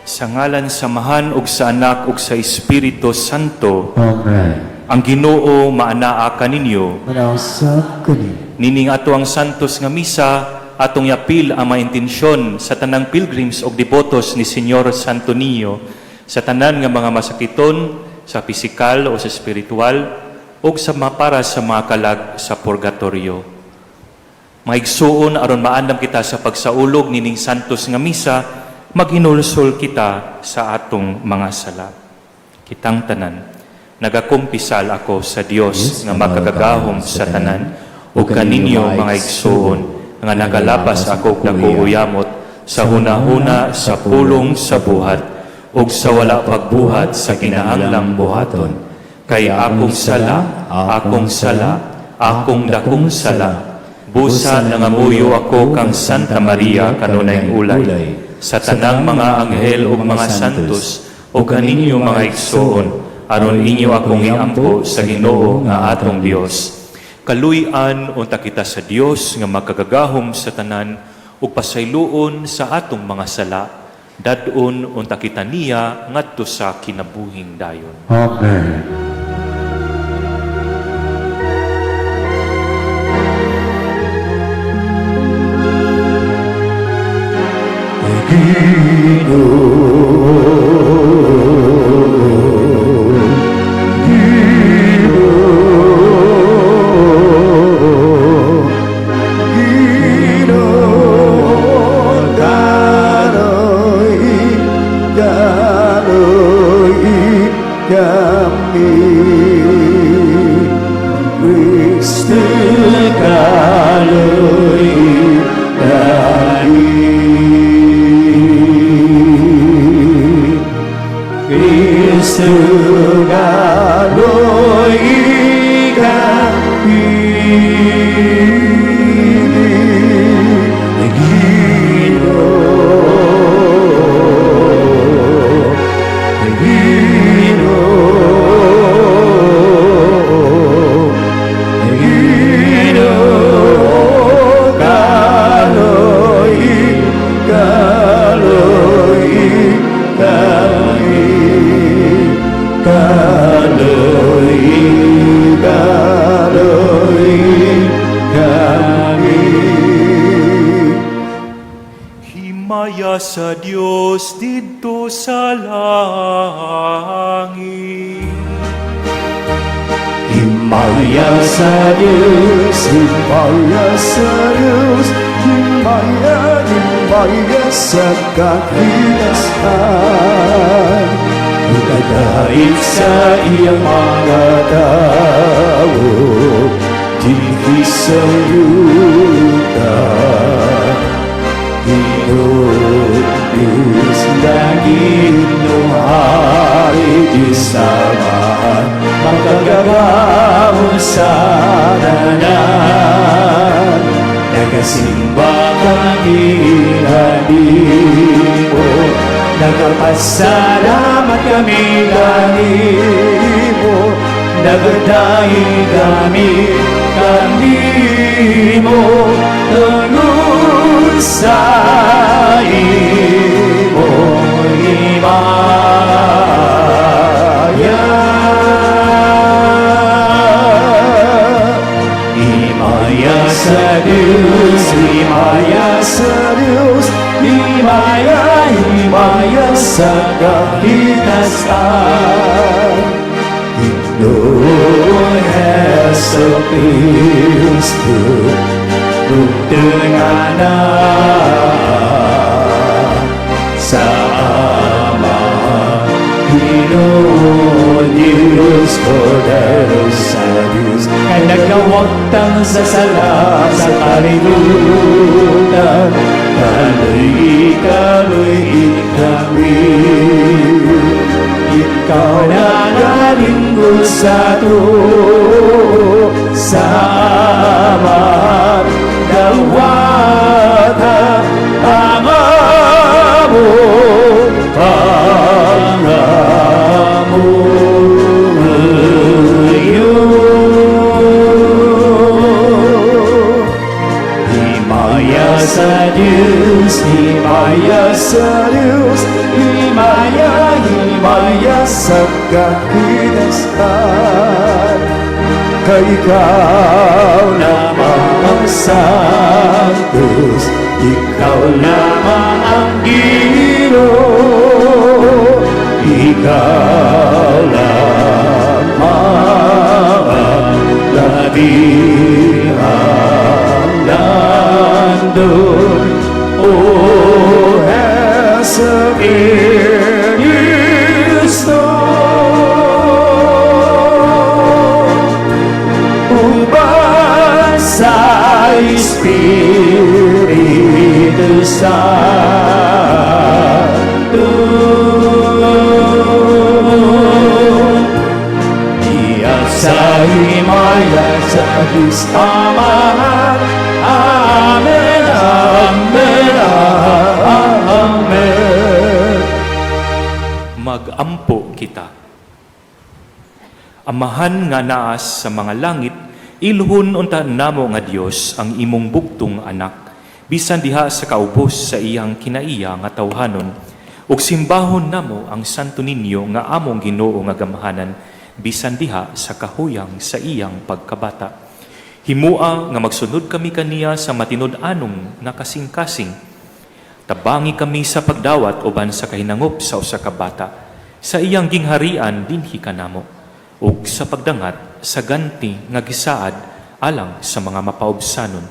Sa ngalan sa Amahan ug sa Anak ug sa Espiritu Santo. Amen. Ang Ginoo maanaa kaninyo. Manaog sab kaniyo. Nining ato ang santos nga misa, atong yapil ang mga intensyon sa tanang pilgrims ug debotos ni Señor Santo Niño, sa tanan nga mga masakiton sa pisikal o sa espiritual ug sa mapara sa mga kalag sa purgatorio. Mga igsuon, aron maandam kita sa pagsaulog nining santos nga misa, maghinulsol kita sa atong mga sala. Kitang tanan, nagakumpisal ako sa Dios nga makagagahom sa tanan ug kaninyo, mga igsuon, nga nakalapas ako og dako uyamot sa hunahuna, sa pulong, sa buhat ug sa wala pagbuhat sa kinahanglang buhaton. Kay akong sala, akong sala, akong dakong sala. Busa nangamuyo ako kang Santa Maria, kanunay ulay, sa tanang mga anghel ug mga santos, ug kaninyo, mga igsuon, aron inyo akong iampo sa Ginoo nga atong Dios. Kaluy-an unta kita sa Dios nga makagagahom sa tanan ug pasayloon sa atong mga sala. Dad-on unta kita niya ngadto sa kinabuhing dayon. Amen. Ginoo, Ginoo, Ginoo, kaloy, kaloy kami. Kristo, kaloy kami. Kristo, kaloy kami. Ginoo, Ginoo, Ginoo, kaloy, kaloy kami. Kaloy, kaloy kami. Himaya sa Dios didto sa langit. Himaya sa Diyos, himaya sa Diyos, himaya, himaya sa kahinasan. Nagdait sa iyang mga tao, dinhi sa yuta. Ginoo, Diyos langit no hari Diyos Amahan, makagagahom sa tanan. Nagasimba kami kanimo, nagapasalamat kami kanimo, nagadaig kami kanimo, tungod sa imong himaya. Himaya sa Diyos, himaya sa Diyos, himaya, himaya sa kahitasan. Ginoong Heso Kristo, dugtong Anak sa Ama, Ginoo Diyos, Kordero sa Diyos, nga nagawagtang sa sala sa kalibutan. Kaloy, kaloy kami. Ikaw na nalingkod sa tuo sa Ama, dawata ang among pangamuyo. Himaya sa Diyos, himaya sa Diyos, himaya. Himaya, himaya sa kahinaskan. Kay ikaw lamang ang Santos, ikaw lamang ang Ginoo, ikaw lamang ang labing-halandon. O Jesu Cristo, uban sa Espiritu Santo. Iya sa himaya sa Diyos Amahan. Amen, Amen, Amen. Magampo kita. Amahan nga naa sa mga langit, ilhon unta namo nga Dios ang imong bugtong anak, bisan diha sa kaubos sa iyang kinaiya nga tawhanon, ug simbahon namo ang Santo Niño nga among Ginoo nga gamhanan, bisan diha sa kahuyang sa iyang pagkabata. Himua nga magsunod kami kaniya sa matinud-anong nga kasing-kasing. Tabangi kami sa pagdawat uban sa kahinangop sa usa ka bata sa iyang gingharian dinhi kanamo ug sa pagdangat sa ganti nga gisaad alang sa mga mapaubsanon.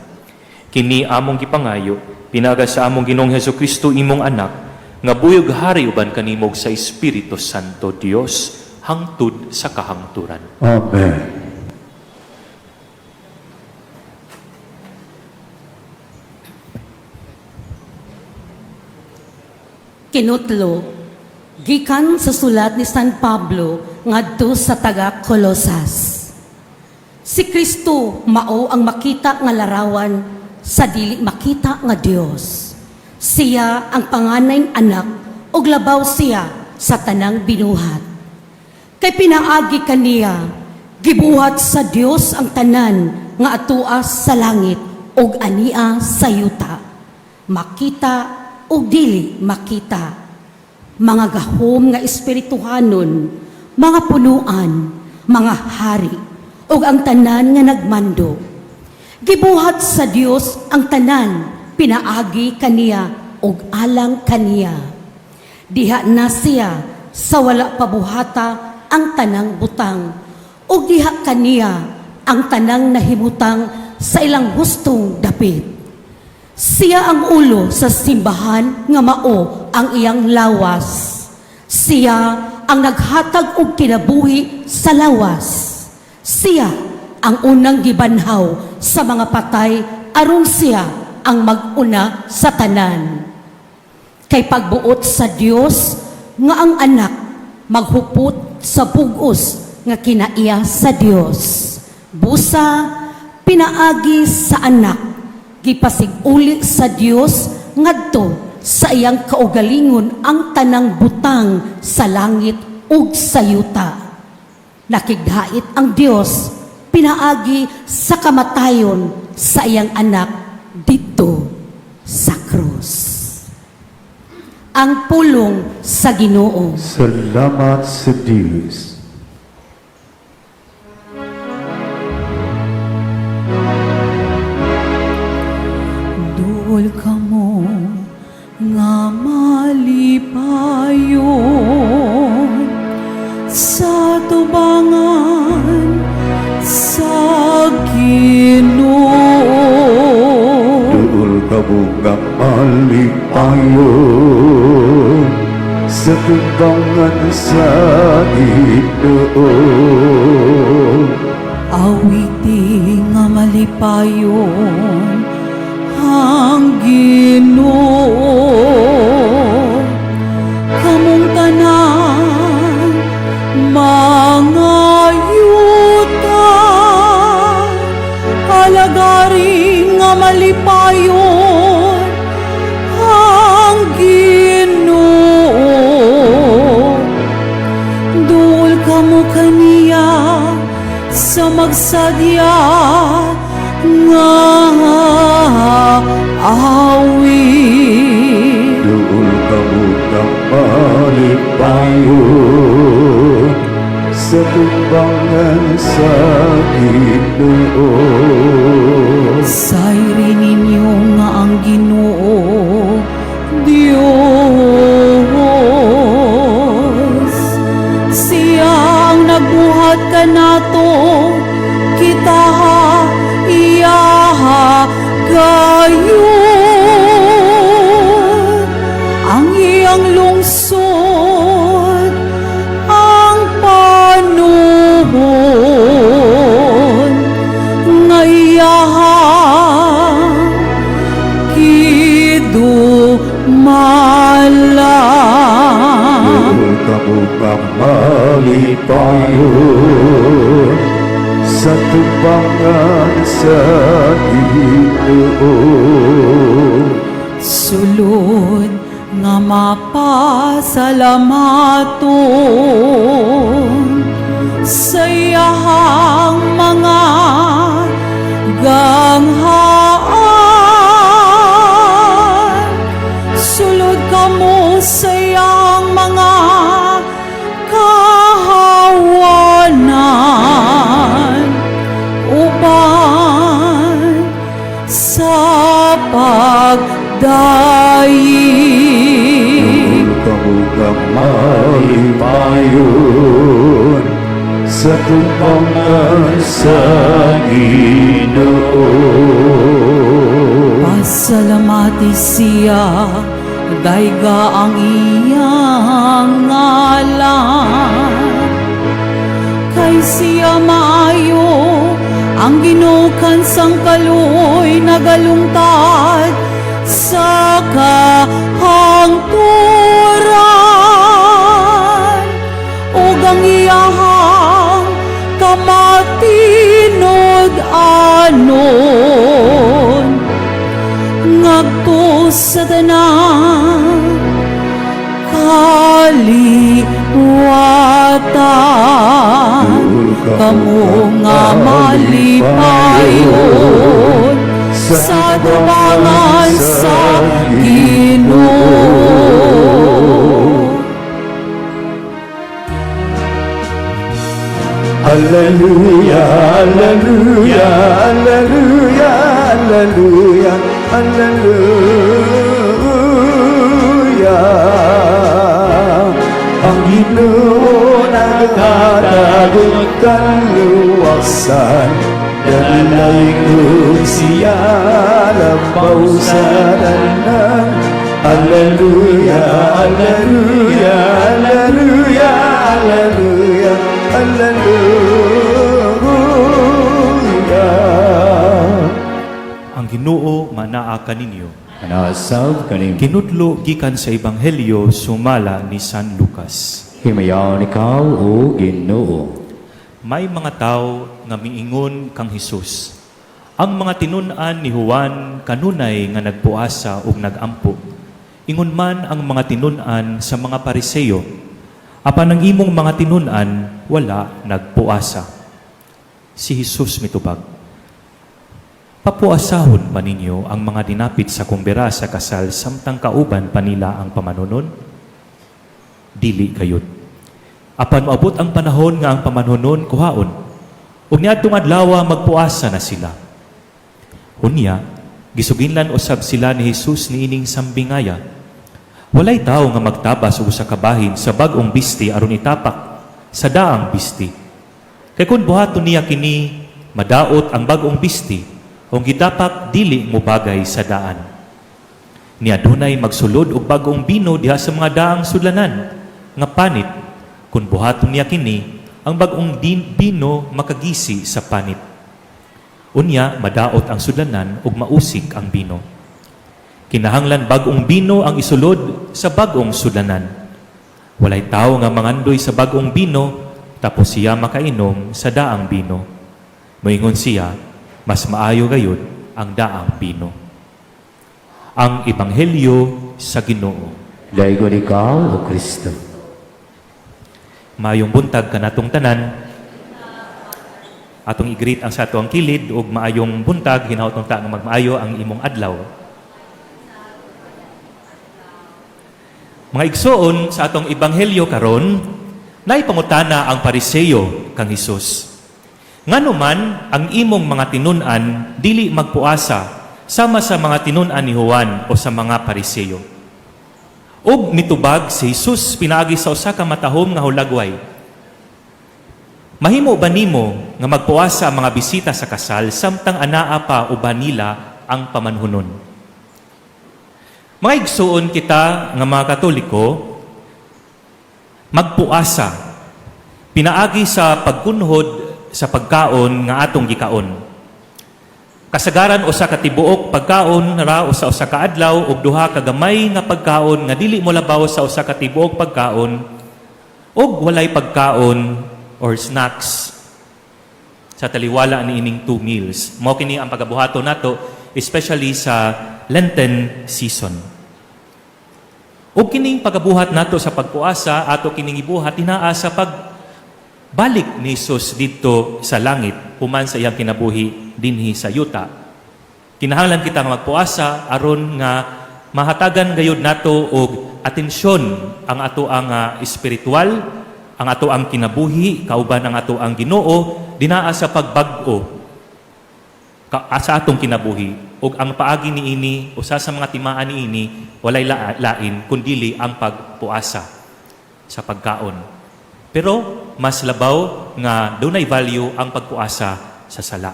Kini among gipangayo pinaagi sa among Ginoong Hesukristo, imong anak, nga buhi ug hari uban kanimo ug sa Espiritu Santo, Dios hangtod sa kahangturan. Amen. Kinutlo, gikan sa sulat ni San Pablo ngadto sa taga Colosas. Si Kristo mao ang makita nga larawan sa dili makita nga Dios. Siya ang panganay anak ug labaw siya sa tanang binuhat. Kay pinaagi kaniya, gibuhat sa Dios ang tanan nga atuas sa langit ug ania sa yuta. Makita ug dili makita. Mga gahom nga espirituhanon, mga punuan, mga hari, ug ang tanan nga nagmando. Gibuhat sa Dios ang tanan pinaagi kaniya ug alang kaniya. Diha na siya sa wala pabuhata ang tanang butang ug diha kaniya ang tanang nahimutang sa ilang hustong dapit. Siya ang ulo sa simbahan nga mao ang iyang lawas. Siya ang naghatag og kinabuhi sa lawas. Siya ang unang gibanhaw sa mga patay aron siya ang mag-una sa tanan. Kay pagbuot sa Dios nga ang anak maghupot sa bugos nga kinaiya sa Dios. Busa, pinaagi sa anak, gipasig-uli sa Dios ngadto sa iyang kaugalingon ang tanang butang sa langit ug sa yuta. Nakigdait ang Dios pinaagi sa kamatayon sa iyang anak didto sa krus. Ang pulong sa Ginoo. Salamat sa Diyos. Duol kamo nga malipayon sa tubangan sa Ginoo. Duol kamo nga malipayon sa atubangan sa Ginoo. Awiti nga malipayon ang Ginoo. Kamong tanan mga yuta, alagari nga malipayon ang Ginoo. Duol kamo kaniya sa magsadya nga awit. Duol kamo nga malipayon Malipayon sa atubangan sa Ginoo. Sayri ninyo nga ang Ginoo Dios. Siya ang nagbuhat kanato, kita iyaha gayud. Ang iyang lungsod ang panuhon nga iyahang gidumala. Duol kamo nga malipayon sa atubangan sa Ginoo. Sulod nga mapasalamaton sa iyahang mga ganghaan. Sulod kamo sa iyang mga kahawanan uban sa pagdaig. Kamo nga malipayon sa atubangan sa Ginoo. Pasalamati siya, dayga ang iyang ngalan. Kay siya maayo, ang Ginoo sang kaluoy nagalungtad sa kahangturan ug ang iyahang kamatinud-anon ngadto sa tanan kaliwatan. Kamo nga malipayon sa atubangan sa Ginoo. Alleluia, Alleluia, Alleluia, Alleluia, Alleluia. Ang Ginoo naghatag og kaluwasan, Dalaygon siya labaw sa tanan. Alleluia, Alleluia, Alleluia, Alleluia, Alleluia. Ang Ginoo manaa kaninyo. Manaa sab kanimo. Kinudlo gikan sa Ebanghelyo sumala ni San Lucas. Himayaon ikaw, o Ginoo. May mga tao nga miingon kang Hesus: "Ang mga tinun-an ni Juan kanunay nga nagpuasa ug nagampo. Ingon man ang mga tinun-an sa mga Pariseo. Apan ang imong mga tinun-an wala nagpuasa." Si Hesus mitubag, "Papuasahon ba ninyo ang mga dinapit sa kumbira sa kasal samtang kauban pa nila ang pamanunon? Dili gayud. Apan moabot ang panahon nga ang pamanunon kuhaon. Ug niadtong adlaw magpuasa na sila." Unya, gisuginlan usab sila ni Jesus niining sambingaya: "Walay tawo nga magtabas og usa ka bahin sa bag-ong bisti aron itapak sa daang bisti. Kay kung buhaton niya kini, madaot ang bag-ong bisti, ug gitapak dili mobagay sa daan. Ni adunay magsulod og bag-ong bino diha sa mga daang sudlanan nga panit. Kung buhaton niya kini, ang bag-ong bino makagisi sa panit. Unya madaot ang sudlanan ug mausik ang bino. Kinahanglan bag-ong bino ang isulod sa bag-ong sudlanan. Walay tawo nga mangandoy sa bag-ong bino tapos siya makainom sa daang bino. Moingon siya, mas maayo gayud ang daang bino." Ang Ebanghelyo sa Ginoo. Daygon ikaw, O Kristo. Maayong buntag kanatong tanan. Atong i-greet ang sa atoang kilid ug maayong buntag, hinaot unta nga magmaayo ang imong adlaw. Mga igsoon, sa atong ebanghelyo karon, naipangutana ang Pariseo kang Hesus. Ngano man ang imong mga tinun-an dili magpuasa sama sa mga tinun-an ni Juan o sa mga Pariseo? Ug mitubag si Jesus pinaagi sa usa ka matahom nga hulagway. Mahimo ba nimo nga magpuasa ang mga bisita sa kasal samtang anaa pa uban nila ang pamanhunon? Mga igsuon, kita nga mga Katoliko magpuasa pinaagi sa pagkunhod sa pagkaon nga atong gikaon. Kasagaran, usa ka tibuok pagkaon ra usa usa ka adlaw ug duha ka gamay nga pagkaon nga dili molabaw sa usa ka tibuok pagkaon ug walay pagkaon or snacks sa taliwala ni ining two meals. Mao kini ang pagabuhaton nato, especially sa Lenten season. Ug kining pagabuhat nato sa pagpuasa, ato kining ibuhat hinaa sa pagbalik ni Jesus didto sa langit human sa iyang kinabuhi dinhi sa yuta. Kinahanglan kita nga magpuasa aron nga mahatagan gayud nato og atensyon ang ato ang espiritual, ang ato ang kinabuhi kauban ang ato ang Ginoo dinaa sa pagbag-o sa atong kinabuhi, ug ang paagi niini, usa sa mga timaan niini, walay lain kundili ang pagpuasa sa pagkaon, pero mas labaw nga dunay value ang pagpuasa sa sala.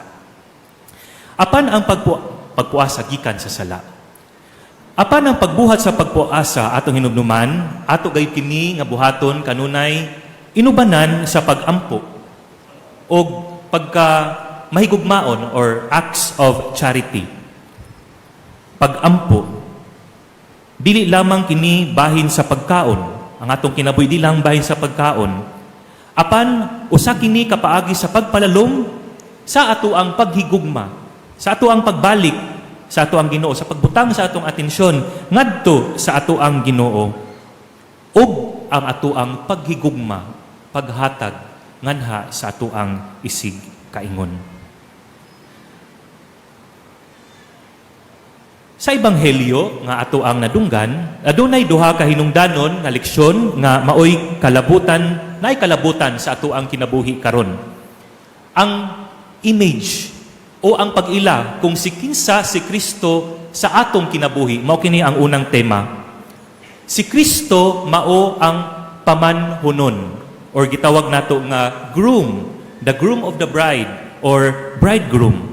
Apan ang pagpuasa gikan sa sala. Apan ang pagbuhat sa pagpuasa, atong hinumduman, ato gayud kini nga buhaton kanunay inubanan sa pagampo og pagka mahigugmaon or acts of charity. Pagampo. Dili lamang kini bahin sa pagkaon. Ang atong kinabuhi di lang bahin sa pagkaon. Apan usa kini kapaagi sa pagpalalom sa ato ang paghigugma, sa ato ang pagbalik sa ato ang Ginoo, sa pagbutang sa atong atensyon ngadto sa ato ang Ginoo ug ang ato ang paghigugma, paghatag nganha sa ato ang isig kaingon. Sa ebanghelyo nga ato ang nadunggan, adunay duha ka hinungdanon nga leksyon nga maoy kalabutan, naay kalabutan sa ato ang kinabuhi karon. Ang image o ang pag-ila kung si kinsa si Kristo sa atong kinabuhi, mao kini ang unang tema. Si Kristo mao ang pamanhunon or gitawag nato nga groom, the groom of the bride or bridegroom.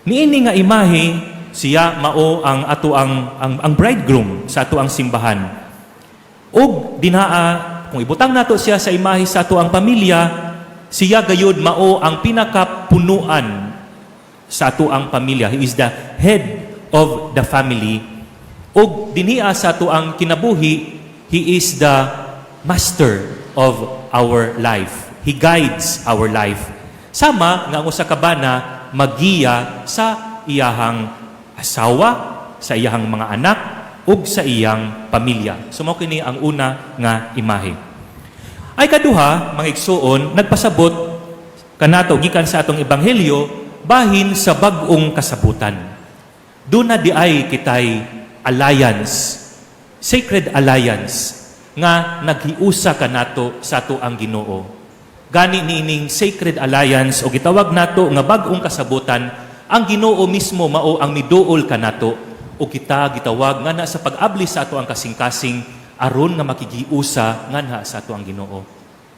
Niini nga imahe, siya mao ang ato ang bridegroom sa ato ang simbahan. Ug dinaa kung ibutang nato siya sa imahe sa ato ang pamilya, siya gayud mao ang pinakapunuan sa ato ang pamilya. He is the head of the family. Ug dinhiya sa ato ang kinabuhi, he is the master of our life. He guides our life. Sama nga ang usa ka bana magiya sa iyahang asawa, sa iyahang mga anak, ug sa iyang pamilya. So mao kini ang una nga imahe. Ay kaduha, mga igsuon, nagpasabot kanato gikan sa atong ebanghelyo bahin sa bag-ong kasabutan. Duna diay kitay alliance, sacred alliance nga naghiusa kanato sa ato ang Ginoo. Gani niining sacred alliance o gitawag nato nga bag-ong kasabutan, ang Ginoo mismo mao ang miduol kanato o kita gitawag nga na sa pag-abli sa ato ang kasing-kasing aron nga makigiusa nganha sa ato ang Ginoo.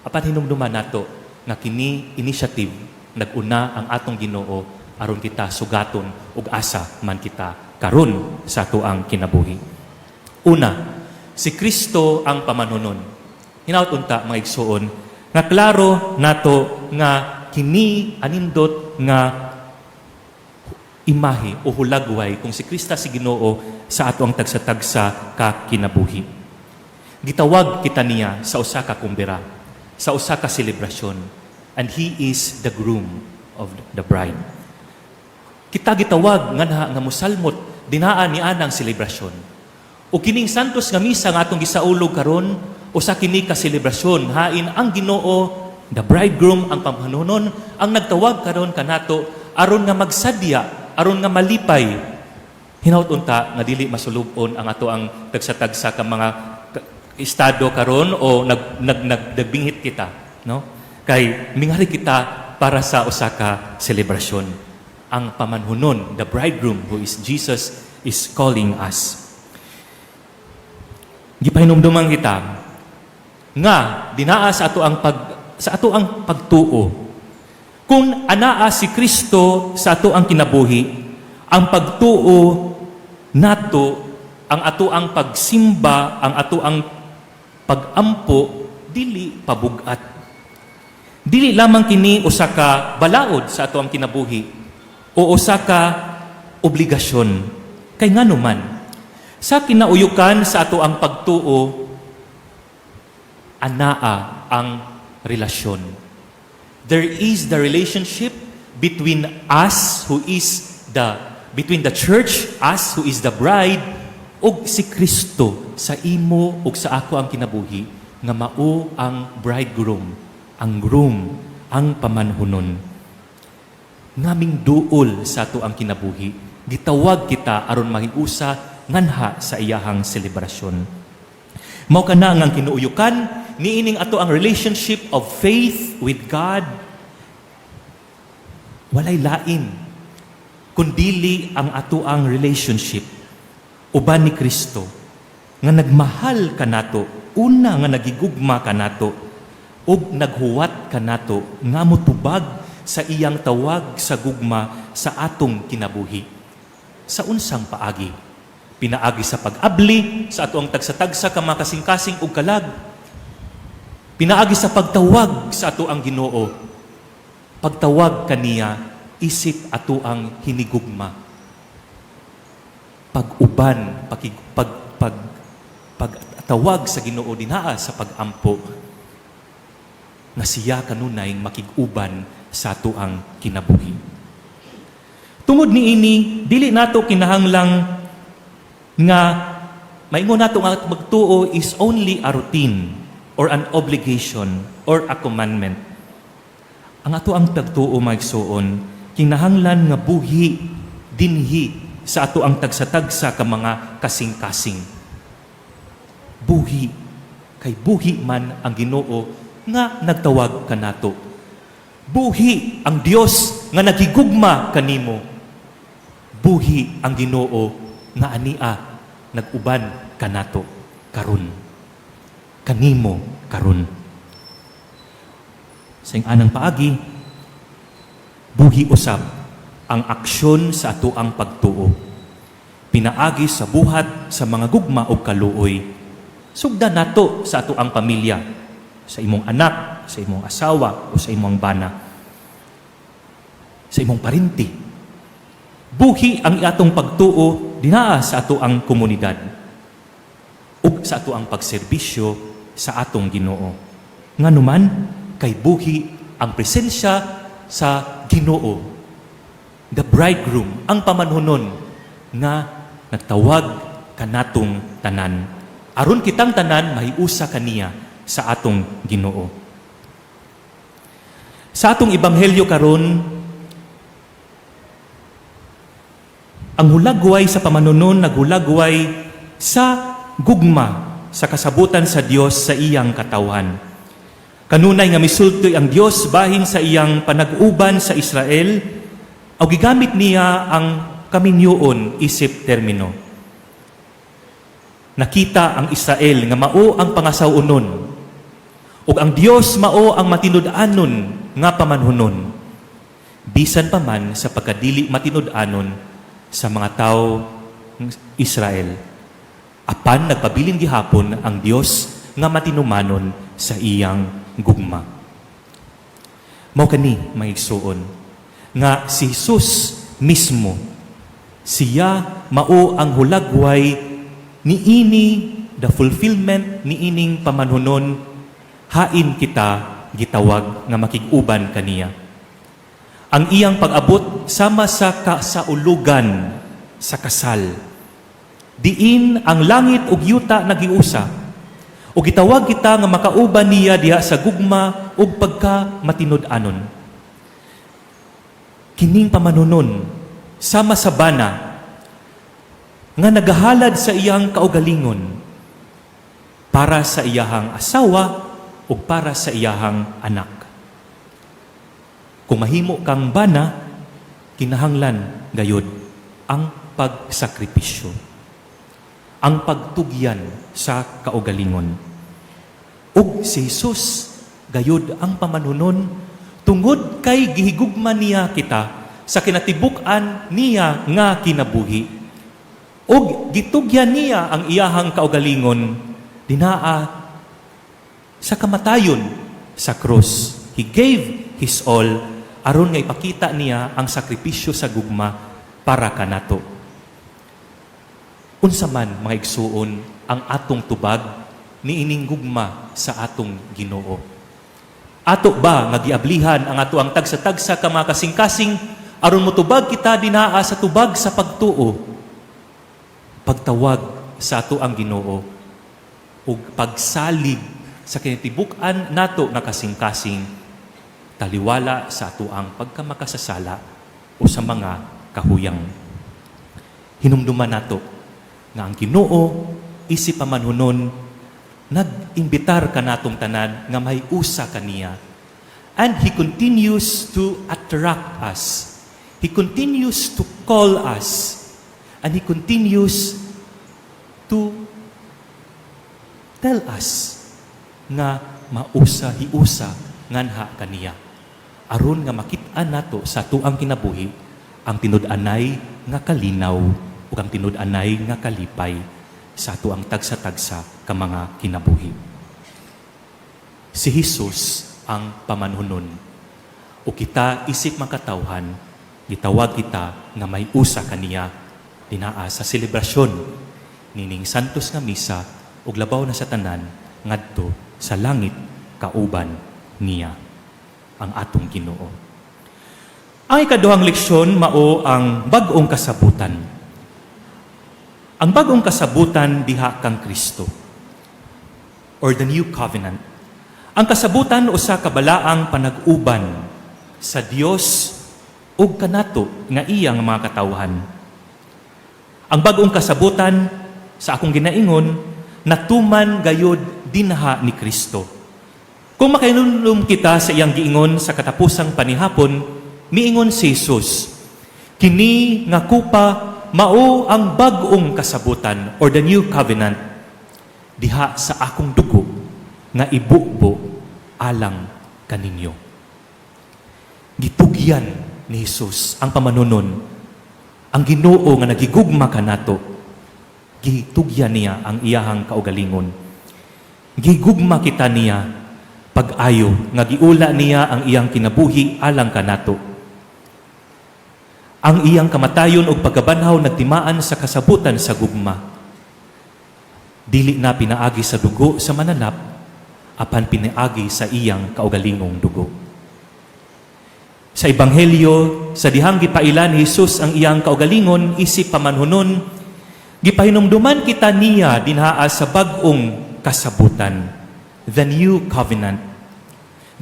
Apan hinumduman nato nga kini initiative, nag-una ang atong Ginoo aron kita sugaton ug asa man kita karon sa ato ang kinabuhi. Una, si Kristo ang pamanhunon. Hinaut unta, mga igsuon, nga klaro nato nga kini anindot nga imahe o hulagway kung si Kristo si Ginoo sa ato ang tagsa-tagsa ka kinabuhi. Gitawag kita niya sa usa ka kumbira, sa usa ka selebrasyon, and he is the groom of the bride. Kita gitawag nganha nga musalmot dinaa ni anang selebrasyon. O kining santos nga misa nga atong gisaulog karon, usa kini ka selebrasyon hain ang Ginoo, the bridegroom, ang pamanhunon, ang nagtawag karon kanato aron nga magsadya, aron nga malipay. Hinaut unta nga dili masulubon ang ato ang tagsa-tagsa ka mga estado karon o nag, nag, nag, nagbinghit kita, no? Kay mingari kita para sa usa ka selebrasyon. Ang pamanhunon, the bridegroom who is Jesus, is calling us. Gipahinumduman kita nga dinaa sa ato ang pagtuo. Kung anaa si Kristo sa ato ang kinabuhi, ang pagtuo nato, ang ato ang pagsimba, ang ato ang pagampo, dili pabugat. Dili lamang kini usa ka balaod sa ato ang kinabuhi o usa ka obligasyon. Kay ngano man, sa kinauyukan sa ato ang pagtuo, anaa ang relasyon. There is the relationship between us who is the between the church, us who is the bride, ug si Kristo sa imo ug sa ako ang kinabuhi nga mao ang bridegroom, ang groom, ang pamanhunon. Ngaming duol sa ato ang kinabuhi, gitawag kita aron mahiusa nganha sa iyahang selebrasyon. Mao kana nga ang kinuuyukan niining ato ang relationship of faith with God, walay lain kundili ang ato ang relationship uban ni Kristo nga nagmahal kanato una, nga nagigugma kanato ug naghuwat kanato nga motubag sa iyang tawag sa gugma sa atong kinabuhi. Sa unsang paagi? Pinaagi sa pag-abli sa ato ang tagsa-tagsa ka mga kasing-kasing ug kalag. Pinaagi sa pagtawag sa ato ang Ginoo. Pagtawag kaniya isip ato ang hinigugma. Pag-uban, pakig, pag, pag, pagtawag sa Ginoo dinaa sa pagampo nga siya kanunay makig-uban sa ato ang kinabuhi. Tungod niini, dili nato kinahanglang nga maingon nato nga magtuo is only a routine or an obligation or a commandment. Ang ato ang pagtuo, mga igsuon, kinahanglan nga buhi dinhi sa ato ang tagsa-tagsa ka mga kasing-kasing. Buhi kay buhi man ang Ginoo nga nagtawag kanato. Buhi ang Dios nga nagigugma kanimo. Buhi ang Ginoo nga ania nag-uban kanato karon. Kanimo karon. Sa anang paagi, buhi usab ang aksyon sa ato ang pagtuo. Pinaagi sa buhat sa mga gugma o kaluoy. Sugdan nato sa ato ang pamilya, sa imong anak, sa imong asawa o sa imong bana, sa imong parinti. Buhi ang atong pagtuo dinaa sa ato ang komunidad ug sa ato ang pagserbisyo sa atong Ginoo. Nganuman kay buhi ang presensya sa Ginoo, the bridegroom, ang pamanhunon nga nagtawag kanatong tanan. Aron kitang tanan mahiusa kaniya sa atong Ginoo. Sa atong ebanghelyo karon, ang hulagway sa pamanhunon naghulagway sa gugma sa kasabutan sa Dios sa iyang katawhan. Kanunay nga misulti ang Dios bahin sa iyang panag-uban sa Israel, o gigamit niya ang kaminyoon isip termino. Nakita ang Israel nga mao ang pangasaw-onon ug ang Dios mao ang matinud-anon nga pamanhunon. Bisan pa man sa pagkadili matinud-anon sa mga tao ng Israel. Apan nagpabilin gihapon ang Dios nga matinumanon sa iyang gugma. Mao kani, mga igsuon, nga si Jesus mismo, siya mao ang hulagway niini, the fulfillment niining pamanhunon hain kita gitawag nga makig-uban kaniya. Ang iyang pag-abot sama sa kasaulugan sa kasal. Diin ang langit ug yuta nagiusa. Ug gitawag kita nga makauban niya diha sa gugma ug pagka matinud-anon. Kining pamanhunon sama sa bana. Nga nagahalad sa iyang kaugalingon para sa iyahang asawa o para sa iyahang anak. Kung mahimo kang bana, kinahanglan gayod ang pagsakripisyo, ang pagtugyan sa kaugalingon. Ug si Jesus gayod ang pamanhunon tungod kay gihigugma niya kita sa kinatibuk-an niya nga kinabuhi. Ug gitugyan niya ang iyahang kaugalingon dinaa sa kamatayon sa krus. He gave His all aron nga ipakita niya ang sakripisyo sa gugma para kanato. Unsa man, mga igsuon, ang atong tubag niining gugma sa atong Ginoo? Ato ba nga giablihan ang ato ang tagsa-tagsa ka mga kasing-kasing aron motubag kita dinaa sa tubag sa pagtuo, pagtawag sa ato ang Ginoo ug pagsalig sa kinatibuk-an nato nga kasing-kasing taliwala sa ato ang pagkamakasasala o sa mga kahuyang? Hinumduman nato nga ang Ginoo isip pamanhunon nag-imbitar kanatong tanan nga may usa kaniya. And He continues to attract us. He continues to call us. And He continues to tell us nga mausa hiusa nganha kaniya. Aron nga makit-an nato sa atuang kinabuhi ang tinud-anay nga kalinaw ug ang tinud-anay nga kalipay sa atuang tagsa-tagsa ka mga kinabuhi. Si Jesus ang pamanhunon. O kita isip makatawhan, gitawag kita nga may usa kaniya dinaa sa selebrasyon nining Santos nga Misa ug labaw na sa tanan ngadto sa langit kauban niya ang atong Ginoo. Ang ikaduhang leksyon mao ang bag-ong kasabutan. Ang bag-ong kasabutan diha kang Kristo or the new covenant. Ang kasabutan usa ka balaang panag-uban sa Dios ug kanato nga iyang mga katawhan. Ang bag-ong kasabutan sa akong ginaingon natuman gayod dinha ni Kristo. Kung makahinumdum kita sa iyang giingon sa katapusang panihapon, miingon si Jesus, "Kini nga kupa mao ang bag-ong kasabutan or the new covenant diha sa akong dugo nga ibubo alang kaninyo." Gitugyan ni Jesus ang pamanhunon, ang Ginoo nga nagigugma kanato. Gitugyan niya ang iyahang kaugalingon. Gigugma kita niya pag-ayo nga giula niya ang iyang kinabuhi alang kanato. Ang iyang kamatayon ug pagkabanhaw nagtimaan sa kasabutan sa gugma. Dili na pinaagi sa dugo sa mananap, apan pinaagi sa iyang kaugalingong dugo. Sa Ebanghelyo, sa dihang gipailan ni Jesus ang iyang kaugalingon isip pamanhunon, gipahinumduman kita niya dinhaa sa bag-ong kasabutan, the new covenant.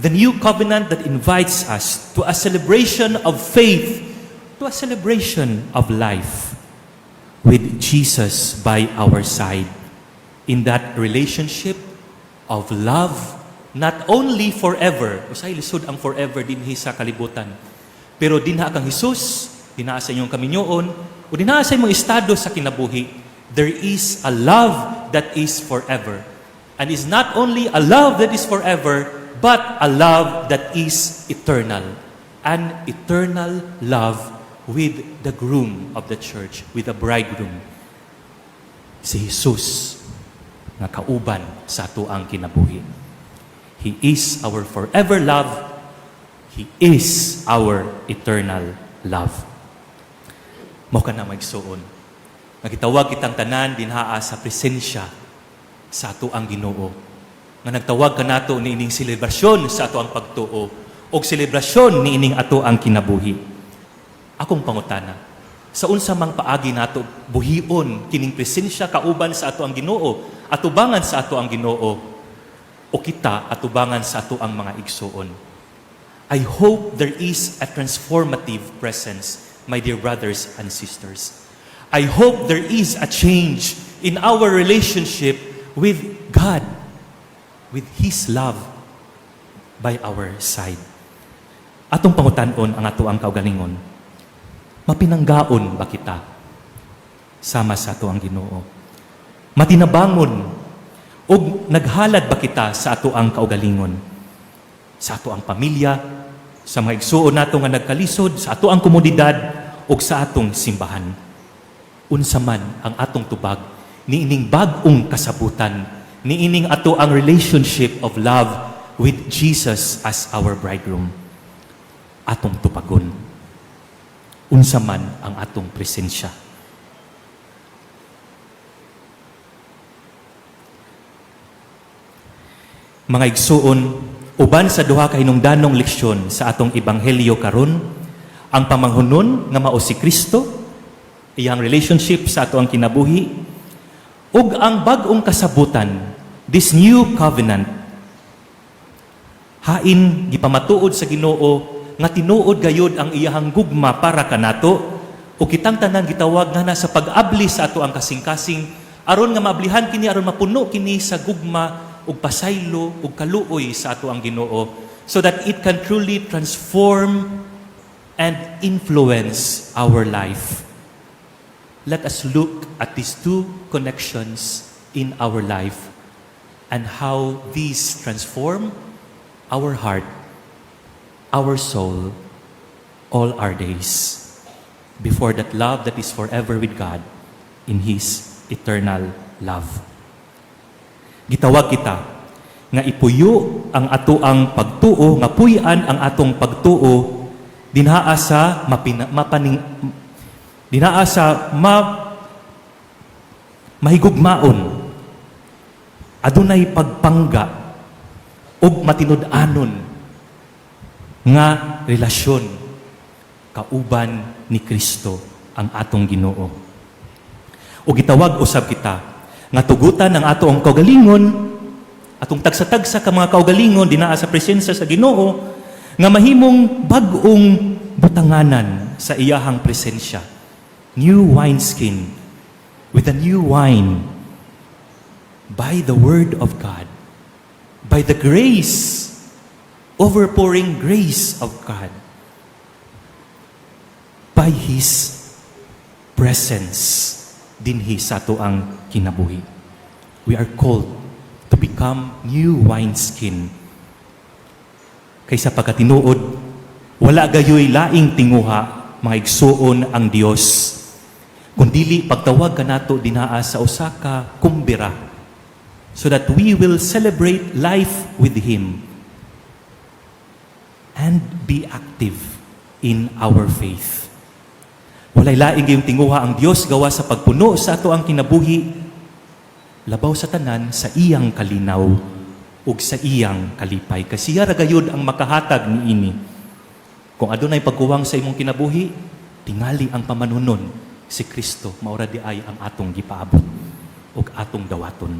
The new covenant that invites us to a celebration of faith, to a celebration of life with Jesus by our side in that relationship of love, not only forever. Usay lisod ang forever dinhi sa kalibutan. Pero dinha kang Jesus, dinha sa inyong kaminyoon, o dinha sa imong estado sa kinabuhi, there is a love that is forever. And is not only a love that is forever, but a love that is eternal. An eternal love with the groom of the church, with the bridegroom. Si Jesus nga kauban sa atuang kinabuhi. He is our forever love. He is our eternal love. Mao kana, mga igsuon nga gitawag kitang tanan dinhaa sa presensya sa atuang Ginoo. Nga nagtawag kanato niining selebrasyon sa atuang pagtuo og selebrasyon niining atuang kinabuhi. Akong pangutana, sa unsa mang paagi nato buhion kining presensya kauban sa atuang Ginoo, atubangan sa atuang Ginoo, o kita atubangan sa atuang mga igsuon? I hope there is a transformative presence, my dear brothers and sisters. I hope there is a change in our relationship with God, with His love by our side. Atong pangutan-on ang atoang kaugalingon. Mapinanggaon ba kita sama sa atoang Ginoo? Matinabangon ug naghalad ba kita sa atoang kaugalingon? Sa atoang pamilya, sa mga igsuon nato nga nagkalisod, sa atoang komunidad ug sa atong simbahan. Unsa man ang atong tubag niining bag-ong kasabutan, niining ato ang relationship of love with Jesus as our bridegroom. Atong tubagon. Unsa man ang atong presensya. Mga igsuon, uban sa duha ka hinungdanong leksyon sa atong ebanghelyo karon, ang pamanghunon nga mao si Kristo, iyang relationship sa ato ang kinabuhi, ug ang bag-ong kasabutan, this new covenant, hain gipamatuod sa Ginoo nga tinuod gayud ang iyahang gugma para kanato, ug kitang tanan gitawag nga na sa pag-abli sa ato ang kasing-kasing aron nga maablihan kini, aron mapuno kini sa gugma ug pasaylo ug kaluoy sa ato ang Ginoo, so that it can truly transform and influence our life. Let us look at these two connections in our life and how these transform our heart, our soul, all our days before that love that is forever with God in His eternal love. Gitawag kita nga ipuyo ang atoang pagtuo, nga puy-an ang atong pagtuo dinhaa sa mapina, mapaning dinhaa sa mahigugmaon, adunay pagpangga ug matinud-anon nga relasyon kauban ni Kristo ang atong Ginoo. Ug gitawag usab kita nga tugutan ang atoang kaugalingon, atong tagsa-tagsa ka mga kaugalingon dinaa sa presensya sa Ginoo, nga mahimong bag-ong butanganan sa iyahang presensya. New wineskin with a new wine by the word of God, by the grace, overpouring grace of God, by His presence dinhi sa atoang kinabuhi. We are called to become new wineskin. Kaysa pagkatinuod, wala gayoy laing tinguha, mga igsuon, ang Dios, kundili pagtawag kanato dinaa sa usa ka kumbira so that we will celebrate life with Him and be active in our faith. Walay laing gayong tinguha ang Dios gawa sa pagpuno sa ato ang kinabuhi, labaw sa tanan sa iyang kalinaw ug sa iyang kalipay. Kasi siya ra gayud ang makahatag niini. Kung adunay pagkuwang sa imong kinabuhi, tingali ang pamanunon si Kristo, maura di ay ang atong gipaabot ug atong dawaton.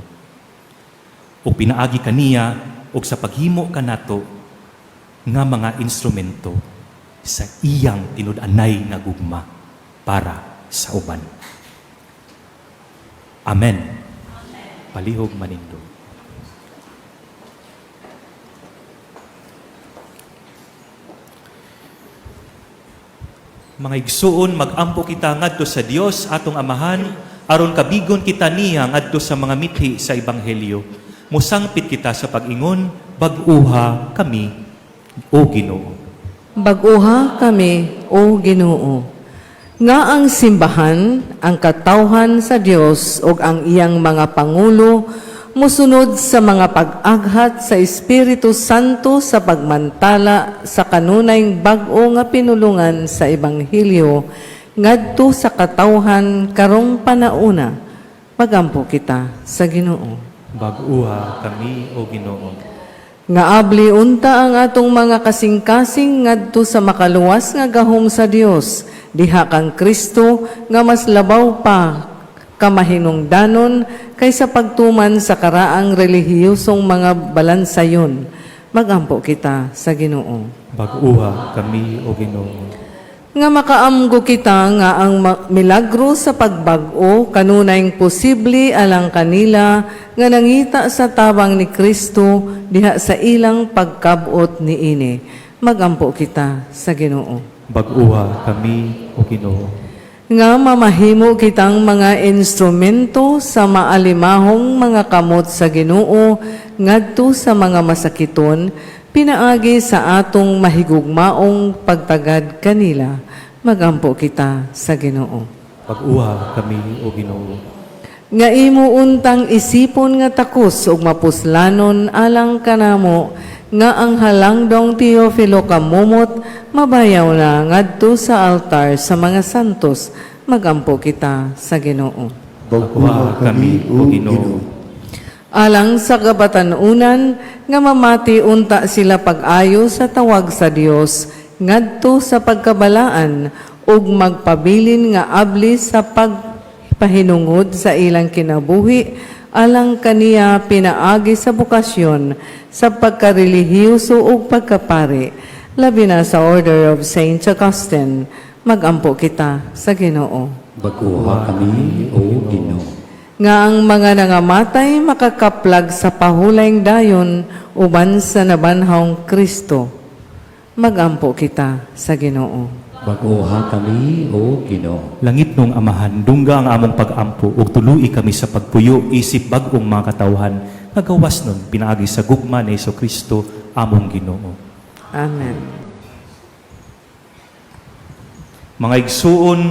Ug pinaagi kaniya ug sa paghimo kanato nga mga instrumento sa iyang tinud-anay nga gugma para sa uban. Amen. Palihog manindog. Mga igsuon, magampo kita ngadto sa Dios atong Amahan aron kabigon kita niya ngadto sa mga mithi sa ebanghelyo. Musangpit kita sa pag-ingon, "Bag-uha kami, o Ginoo." Bag-uha kami, O Ginoo. Nga ang simbahan, ang katawhan sa Dios ug ang iyang mga pangulo musunod sa mga pag-aghat sa Espiritu Santo sa pagmantala sa kanunay bag-o nga pinulungan sa ebanghelyo ngadto sa katawhan karong panauna. Magampo kita sa Ginoo. Bag-uha kami, O Ginoo. Nga abli unta ang atong mga kasing-kasing ngadto sa makaluwas nga gahom sa Dios diha kang Kristo nga mas labaw pa kamahinungdanon kaysa pagtuman sa karaang relihiyosong mga balansayon. Magampo kita sa Ginoo. Bag-uha kami, O Ginoo. Nga makaamgo kita nga ang milagro sa pagbag-o kanunayng posible alang kanila nga nangita sa tabang ni Kristo diha sa ilang pagkabot niini. Magampo kita sa Ginoo. Bag-uha kami, O Ginoo. Nga mamahimo kitang mga instrumento sa maalimahong mga kamot sa Ginoo ngadto sa mga masakiton pinaagi sa atong mahigugmaong pagtagad kanila. Magampo kita sa Ginoo. Bag-uha kami, O Ginoo. Nga imo untang isipon nga takos ug mapuslanon alang kanamo nga ang halangdong Teofilo Camomot mabayaw na ngadto sa altar sa mga santos. Magampo kita sa Ginoo. Bag-uha kami, O Ginoo. Alang sa kabatan-unan nga mamati unta sila pag-ayo sa tawag sa Dios ngadto sa pagkabalaan ug magpabilin nga abli sa pagpahinungod sa ilang kinabuhi alang kaniya pinaagi sa bokasyon sa pagkarelihiyoso ug pagkapari, labi na sa Order of Saint Augustine. Magampo kita sa Ginoo. Bag-uha kami, O Ginoo. Nga ang mga nangamatay makakaplag sa pahulayng dayon uban sa nabanhawng Kristo. Magampo kita sa Ginoo. Bag-uha kami, O Ginoo. Langitnong Amahan, dungga ang among pag-ampo ug tului kami sa pagpuyo isip bag-ong mga katawhan nga gawas nun pinaagi sa gugma ni Kristo among Ginoo. Amen. Mga igsuon,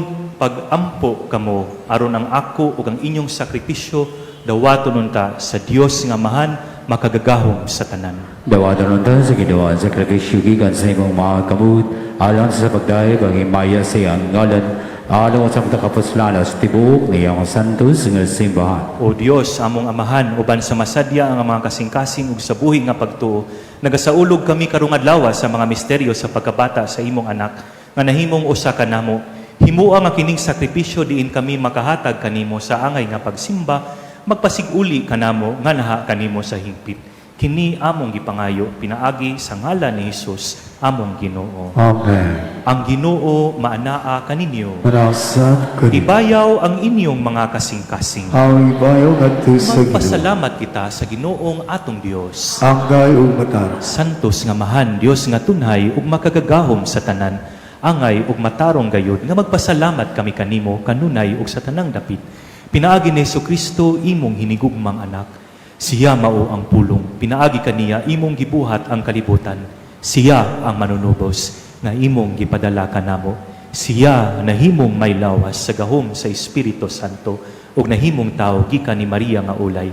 pag-ampo kamo aron ang ako ug ang inyong sakripisyo dawaton unta sa Dios nga Amahan makagagahom sa tanan. Dawatan unta sa Ginoo ang sakripisyo gikan sa imong mga kamot alang sa pagdayeg ang himaya sa iyang ngalan, alang sa mga kapuslanan sa tibuok niyang santos nga simbahan. O Dios, among Amahan, uban sa masadya ang mga kasing-kasing ug sa buhi nga pagtuo, nagasaulog kami karong adlaw sa mga misteryo sa pagkabata sa imong anak nga nahimong usa ka namo. Himua nga kining sakripisyo diin kami makahatag kanimo sa angay nga pagsimba, magpasig-uli kanamo nga naha kanimo sa hingpit. Kini among gipangayo pinaagi sa ngalan ni Hesus among Ginoo. Amen. Ang Ginoo maanaa kaninyo. Manasab kaniyo. Ibayaw ang inyong mga kasing-kasing. Ang ibayaw ngadto sa Ginoo. Magpasalamat kita sa Ginoong atong Dios. Angay ug matarong. Santos nga Amahan, Dios nga tunhay ug makagagahom sa tanan, angay ug matarong gayud nga magpasalamat kami kanimo kanunay ug sa tanang dapit. Pinaagi ni Kristo imong hinigugmang anak. Siya mao ang pulong, pinaagi kaniya imong gibuhat ang kalibutan. Siya ang manunubos nga imong gipadala kanamo. Siya nahimong may lawas sa gahom sa Espiritu Santo ug nahimong tawo gikan ni Maria nga ulay.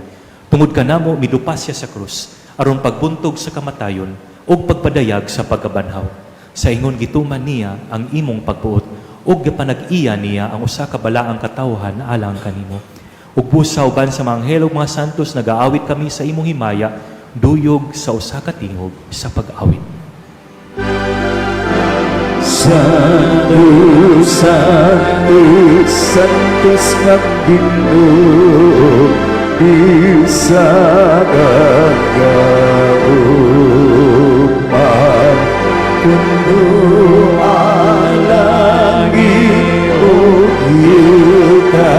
Tungod kanamo midupa siya sa krus aron pagbuntog sa kamatayon ug pagpadayag sa pagkabanhaw. Sa ingon gituman niya ang imong pagbuot ug gipanag-iya niya ang usa ka balaang katawhan alang kanimo. Ug busa uban sa mga anghel ug mga santos nagaawit kami sa imong himaya duyog sa usa ka tingog sa pag-awit. Santo, Santo, Santos nga Ginoo, bisag ang gauman, puno ang langit ug yuta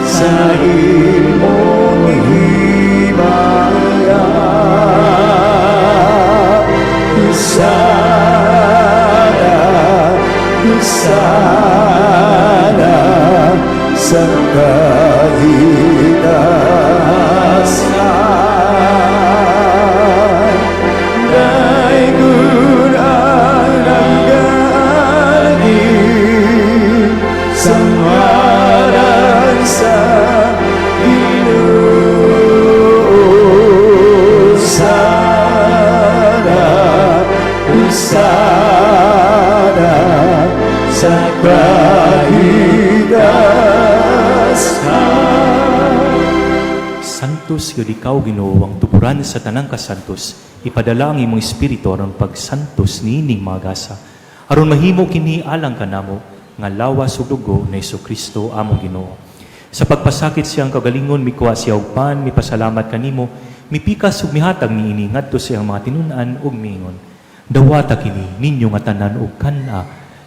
sa imong himaya. Hosana, Hosana sa kahitasan. Daygon ang nagaagi sa ngalan sa Ginoo. Hosana, Hosana sa kahitasan. Santos yun ikaw, Ginoo, ang tuburan sa tanang kasantos. Ipadala ang imong espiritu aron pagsantos niining mga gasa. Aron mahimo kini alang kanamo nga lawas ug dugo ni Kristo among Ginoo. Sa pagpasakit siyang kagalingon, mikuha siya og pan, mipasalamat kanimo, mipikas ug mihatag niini ngadto sa iyang mga tinun-an ug miingon: "Dawata kini ninyo nga tanan ug kan-a.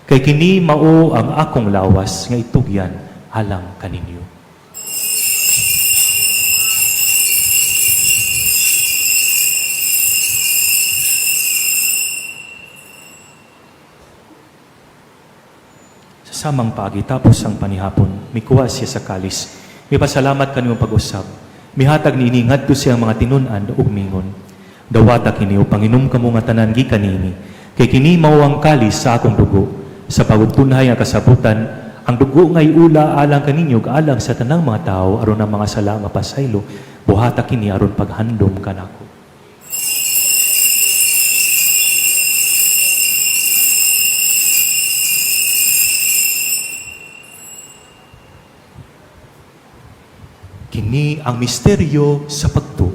Kay kini mao ang akong lawas nga itugyan alang kaninyo. Sa samang paagi tapos ang panihapon, mikuha siya sa kalis. Mipasalamat kanimo pag-usab. Mihatag niini ngadto siyang mga tinun-an ug mingon. Dawata kini ug panginom kamo nga tanan gikan niini. Kay kini mao ang kalis sa akong dugo. Sa pagtunhay nga kasabutan, ang dugo nga iula alang kaninyo ug alang sa tanang mga tawo aron ang mga sala mapasaylo. Buhata kini aron paghandom kanako. Kini ang misteryo sa pagtuo.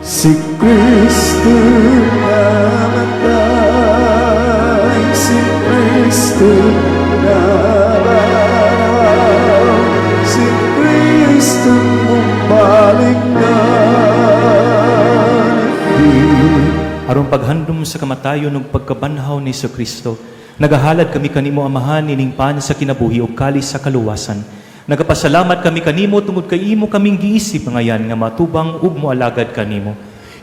Si Kristo namatay, si Kristo nabanhaw, si Kristo bumalik na. Aron paghandom sa kamatayon ug pagkabanhaw ni Kristo, nagahalad kami kanimo Amahan ining pan sa kinabuhi ug kalis sa kaluwasan. Nagapasalamat kami kanimo tungod kay imo kaming giisip ngayan nga matubang ug moalagad kanimo.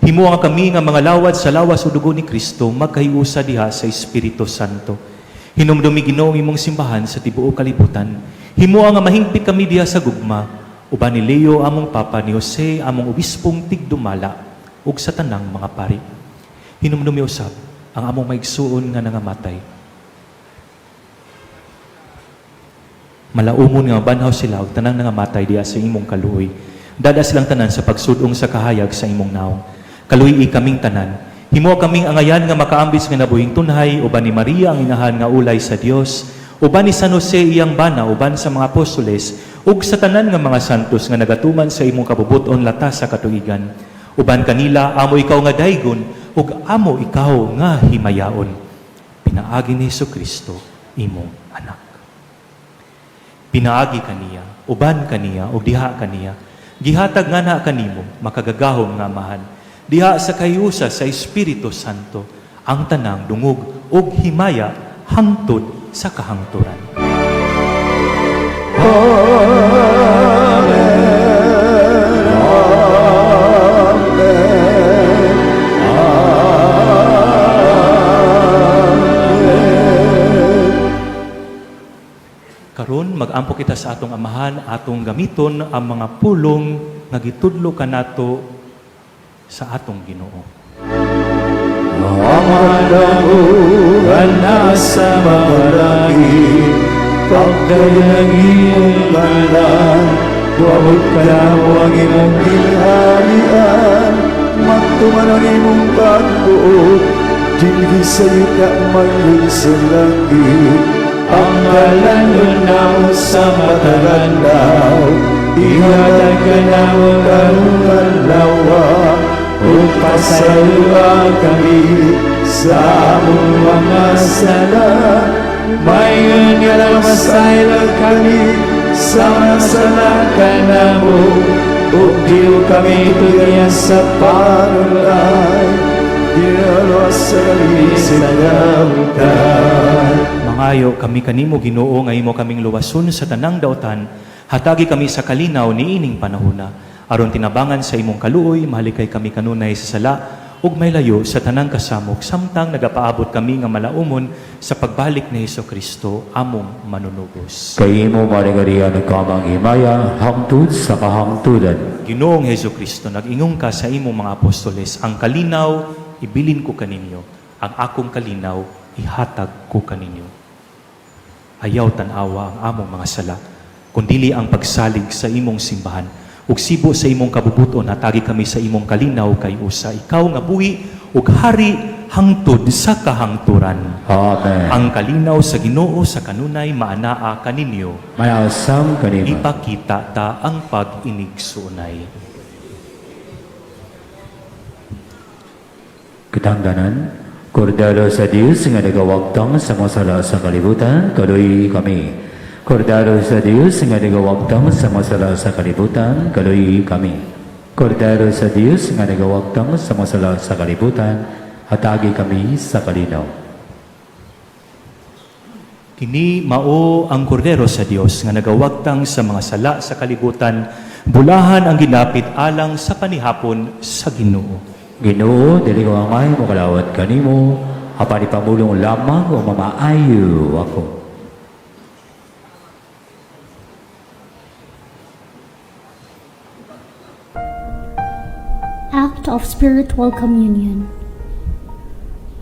Himoa kami nga mga lawad sa lawas ug dugo ni Kristo magkahiusa diha sa Espiritu Santo. Hinumdumi Ginoo ang imong simbahan sa tibuok kalibutan. Himoa nga mahingpit kami diha sa gugma uban ni Leo among Papa, ni Jose among obispong tigdumala ug sa tanang mga pari. Hinumdumi usab ang among maigsuon nga nangamatay. Malaumon nga banhaw sila ug tanang nangamatay diha sa imong kaluoy. Dada silang tanan sa pagsudong sa kahayag sa imong naong. Kaluoy kaming tanan. Himo kaming angayan nga makaambis nga nabuhing tunhay uban ni Maria ang inahan nga ulay sa Dios, uban ni San Jose iyang bana, uban sa mga apostoles ug sa tanan nga mga santos nga nagatuman sa imong kabubut-on latas sa katuigan. Uban kanila amo ikaw nga daygon ug amo ikaw nga himayaon. Pinaagi ni Kristo imong anak. Pinaagi kaniya, uban kaniya, ug diha kaniya. Gihatag nga na kanimo, makagagahom nga Amahan. Diha sa kayusa sa Espiritu Santo, ang tanang dungog ug himaya hangtod sa kahangturan. Karon magampo kita sa atong Amahan, atong gamiton ang mga pulong nga gitudlo kanato sa atong Ginoo. Amahan nasa mga langit, pagdayon ang imong ngalan, duabot ka namo ang imong gingharian, magtuman ang imong pagbuot, dinhi sa yuta man sa langit. Ang ngalanon namo sa matalandaw, ihatag ka namo karong adlaw, ug pasayloa kami sa among mga sala. Mayon nga namasaylo kami sa mga sala kanamo, ug di kami tugyan sa panulay, Dinalo sa kami sa dautan. Mangayo kami kanimo Ginoo nga imo kaming luwason sa tanang dautan, hatagi kami sa kalinaw niining panahona. Aron tinabangan sa imong kaluoy, mahalikay kami kanunay sa sala ug may layo sa tanang kasamok samtang nagapaabot kami nga malaumon sa pagbalik ni Kristo among manunubos. Kay imo maringarian ang kamang himaya hangtod sa kahangtudan. Ginoong Hesus Kristo, nag-ingon ka sa imong mga apostoles, ang kalinaw ibilin ko kaninyo, ang akong kalinaw ihatag ko kaninyo. Ayaw tan-awa ang among mga sala, kundili ang pagsalig sa imong simbahan. Ug sibo sa imong kabubuton, hatagi kami sa imong kalinaw kay usa ikaw nga buhi ug hari hangtod sa kahangturan. Amen. Ang kalinaw sa Ginoo sa kanunay maanaa kaninyo. Mayasam kanimo. Ipakita ta ang pag-inigsunay. Kitangdanan, Kordero sa Dios nga nagawagtang sa mga sala sa kalibutan, kaluy kami. Kordero sa Dios nga nagawagtang sa mga sala sa kalibutan, kaluy kami. Kordero sa Dios nga nagawagtang sa mga sala sa kalibutan, hatagi kami sa kalinaw. Kini mao ang kordero sa Dios nga nagawagtang sa mga sala sa kalibutan, bulahan ang ginapit alang sa panihapon sa Ginoo. Ginoo, dili ko angay mokalawat kanimo, apan ipamulong lamang o mamaayo ako. Act of Spiritual Communion.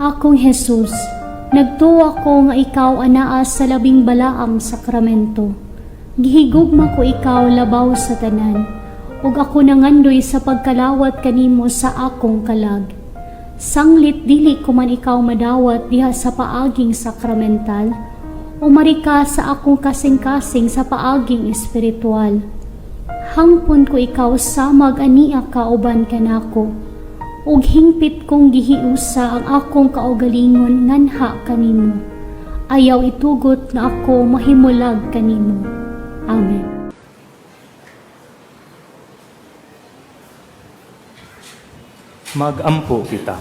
Akong Jesus, nagtuwa ko nga ikaw anaa sa labing balaang sakramento. Gihigugma ko ikaw labaw sa tanan, ug ako nangandoy sa pagkalawat kanimo sa akong kalag. Sanglit dili ko man ikaw madawat diha sa paaging sakramental, umari ka sa akong kasing-kasing sa paaging espiritual. Hangpon ko ikaw samag ania ka uban kanako. Ug hingpit kong gihiusa ang akong kaugalingon nganha kanimo. Ayaw itugot nga ako mahimulag kanimo. Amen. Magampo kita.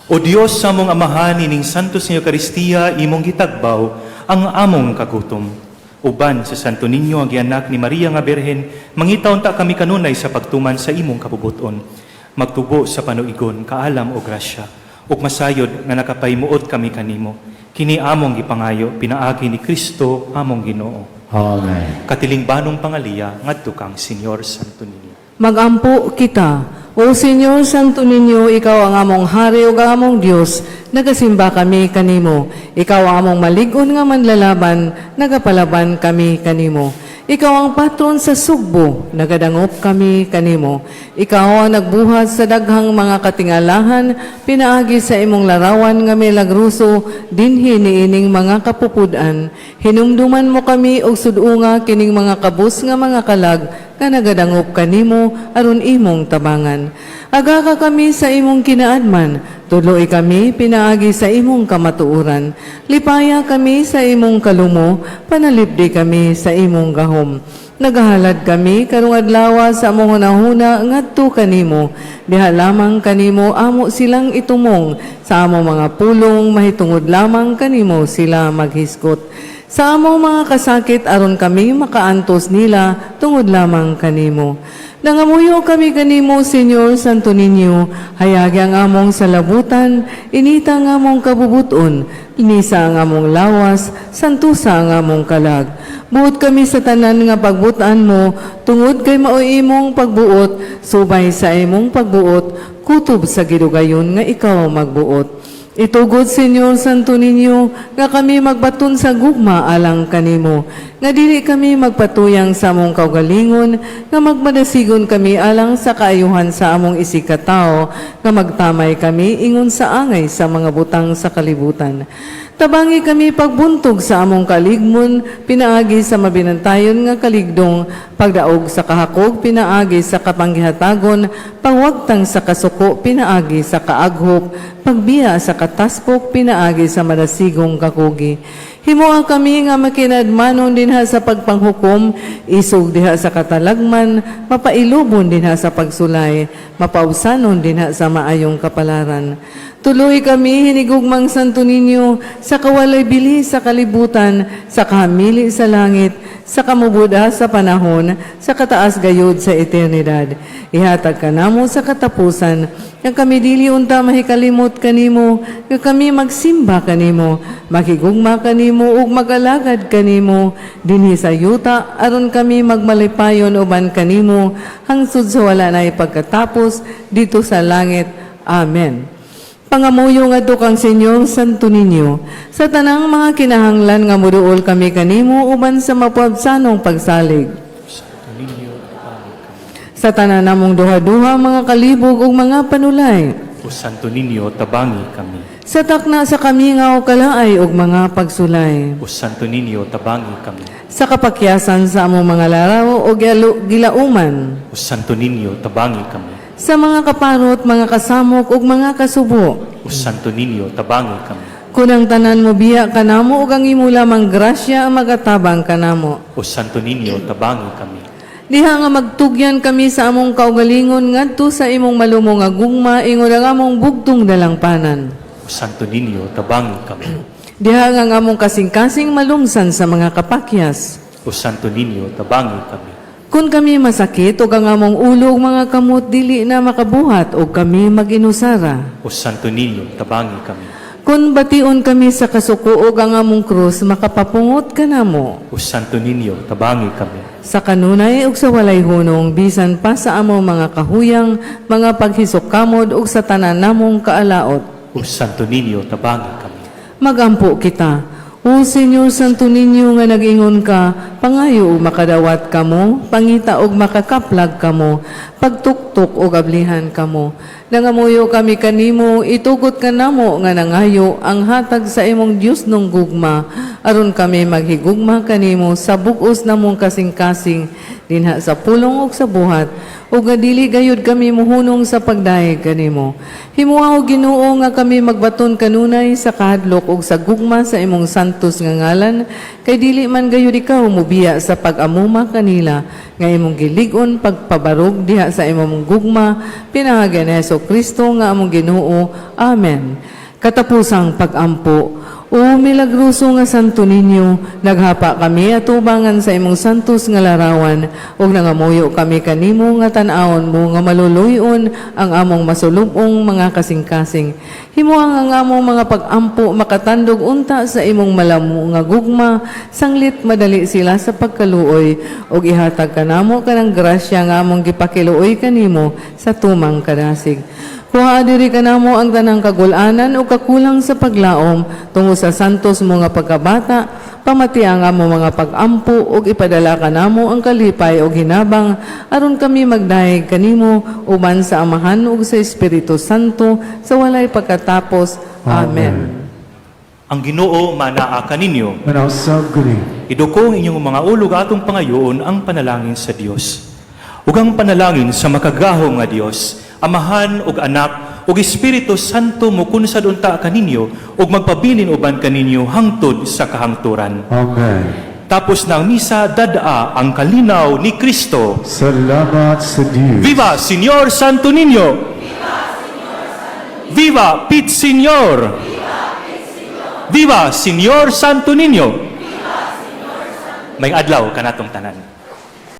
O Dios sa among Amahan ining Santos nga Eukaristiya imong gitagbaw ang among kagutom. Uban sa Santo Niño ang gianak ni Maria nga Birhen, mangita unta kami kanunay sa pagtuman sa imong kabubuton. Magtubo sa panuigon, kaalam o grasya, ug masayod nga nakapahimuot kami kanimo. Kini among gipangayo pinaagi ni Kristo among Ginoo. Amen. Katilingbanong pangaliya ngadto kang Señor Santo Niño. Magampo kita. O Señor Santo Niño, ikaw ang among hari ug ang among Dios, nagasimba kami kanimo. Ikaw ang among malig-on nga manlalaban, nagapalaban kami kanimo. Ikaw ang patron sa Sugbo, nagadangop kami kanimo. Ikaw ang nagbuhat sa daghang mga katingalahan, pinaagi sa imong larawan nga milagruso, dinhi niining mga kapupud-an. Hinumduman mo kami og sud-unga kining mga kabus nga mga kalag, nga nagadangop kanimo aron imong tabangan. Aga ka kami sa imong kinaadman, tuloy kami pinaagi sa imong kamatuoran. Lipaya kami sa imong kalumo, panalipdi kami sa imong gahom. Nagahalad kami karong adlaw sa among hunahuna ngadto kanimo. Diha lamang kanimo amo silang itumong, sa among mga pulong mahitungod lamang kanimo sila maghisgot. Sa among mga kasakit aron kami makaantos nila tungod lamang kanimo. Nangamuyo kami kanimo, Señor Santo Niño, hayagi ang among salabutan, inita ang among kabubuton, inisa ang among lawas, santusa ang among kalag. Buot kami sa tanan nga pagbutan mo, tungod kay maoy imong pagbuot, subay sa imong pagbuot, kutob sa gidugayon nga ikaw magbuot. Itugod, Señor Santo Niño, nga kami magbaton sa gugma alang kanimo, nga dili kami magpatuyang sa among kaugalingon, nga magmadasigon kami alang sa kaayuhan sa among isigkatao, nga magtamay kami ingon sa angay sa mga butang sa kalibutan. Tabangi kami pagbuntog sa among kaligmon, pinaagi sa mabinantayon nga kaligdong, pagdaog sa kahakog, pinaagi sa kapanggihatagon, pagwagtang sa kasuko, pinaagi sa kaaghop, pagbiya sa kataspok, pinaagi sa madasigong kakugi. Himoa kami nga makinadmanon dinha sa pagpanghukom, isog diha sa katalagman, mapailubon dinha sa pagsulay, mapaubsanon dinha sa maayong kapalaran. Tuloy kami hinigugmang Santo Niño sa kawalay bili sa kalibutan, sa kahamili sa langit, sa kamubuda sa panahon, sa kataas gayud sa eternidad. Ihatag ka namo sa katapusan, nga kami dili unta mahikalimot kanimo, nga kami magsimba kanimo, makigugma kanimo ug magalagad kanimo dinhi sa yuta aron kami magmalipayon uban kanimo hangtod sa wala na pagkatapos dito sa langit. Amen. Pangamuyo ngadto kang Señor Santo Niño, sa tanang mga kinahanglan nga moduol kami kanimo uban sa mapuabsanong pagsalig. Santo Niño, tabangi kami. Sa tanan namong duha-duha mga kalibog ug mga panulay. O Santo Niño, tabangi kami. Sa takna sa kamingaw kalaay ug mga pagsulay. O Santo Niño, tabangi kami. Sa kapakyasan sa among mga laraw o gilauman. O Santo Niño, tabangi kami. Sa mga kaparot, mga kasamok ug mga kasubo. O Santo Niño, tabangi kami. Kunang tanan mo biya kanamo ug ang imo lamang grasya ang magatabang kanamo. O Santo Niño, tabangi kami. Diha nga magtugyan kami sa among kaugalingon ngadto sa imong malumo nga gugma ingon ang among bugtong dalangpanan. O Santo Niño, tabangi kami. Diha nga ang among kasing-kasing malungsan sa mga kapakyas. O Santo Niño, tabangi kami. Kung kami masakit ug ang among ulo ug mga kamot dili na makabuhat ug kami mag-inusara. O Santo Niño, tabangi kami. Kung bation kami sa kasuko ug ang among krus makapapungot kanamo. O Santo Niño, tabangi kami. Sa kanunay ug sa walay hunong bisan pa sa among mga kahuyang, mga paghisok-kamod ug sa tanan namong kaalaot. O Santo Niño, tabangi kami. Magampo kita. O Señor Santo Niño nga nag-ingon ka, pangayo ug makadawat kamo, pangita og makakaplag kamo, pagtuktok og ablihan kamo. Nangamuyo kami kanimo, itugot kanamo nga nangayo ang hatag sa imong Dios nung gugma, aron kami maghigugma kanimo sa bug-os namong kasing-kasing dinha sa pulong ug sa buhat, ug nga dili gayud kami muhunong sa pagdayeg kanimo. Himoa, o Ginoo, nga kami magbaton kanunay sa kahadlok ug sa gugma sa imong santos nga ngalan, kay dili man gayud ikaw mubiya sa pag-amuma kanila nga imong gilig-on pagpabarog diha sa imong gugma pinaagi ni Hesus Kristo nga among Ginoo. Amen. Katapusang pag-ampo. O milagroso nga Santo Niño, naghapa kami atubangan sa imong santos nga larawan, ug nangamuyo kami kanimo nga tan-awon mo nga maluluyon ang among masulubong mga kasing-kasing. Himoa ang among mga pag-ampo makatandog unta sa imong malamo nga gugma, sanglit madali sila sa pagkaluoy, ug ihatag kanamo kanang grasya nga among gipakiluoy kanimo sa tumang kadasig. Kuha diri kanamo ang tanang kagul-anan o kakulang sa paglaom tungod sa santos mo nga pagkabata, pamati ang amo mga pag-ampo ug ipadala kanamo ang kalipay ug hinabang aron kami magdayeg kanimo uban sa Amahan ug sa Espiritu Santo sa walay pagkatapos. Amen. Ang Ginoo manaa kaninyo. Manausab gani. Iduko ang inyong mga ulo ug atong pangayoon ang panalangin sa Dios. Ug ang panalangin sa makagagahom nga Dios, Amahan ug Anak ug Espiritu Santo mukunsad unta kaninyo ug magpabilin uban kaninyo hangtod sa kahangturan. Amen. Tapos na ang misa, dad-a ang kalinaw ni Kristo. Salamat sa Diyos. Viva Señor Santo Niño! Viva Pit Señor! Viva Señor Santo Niño! Maayong adlaw kanatong tanan.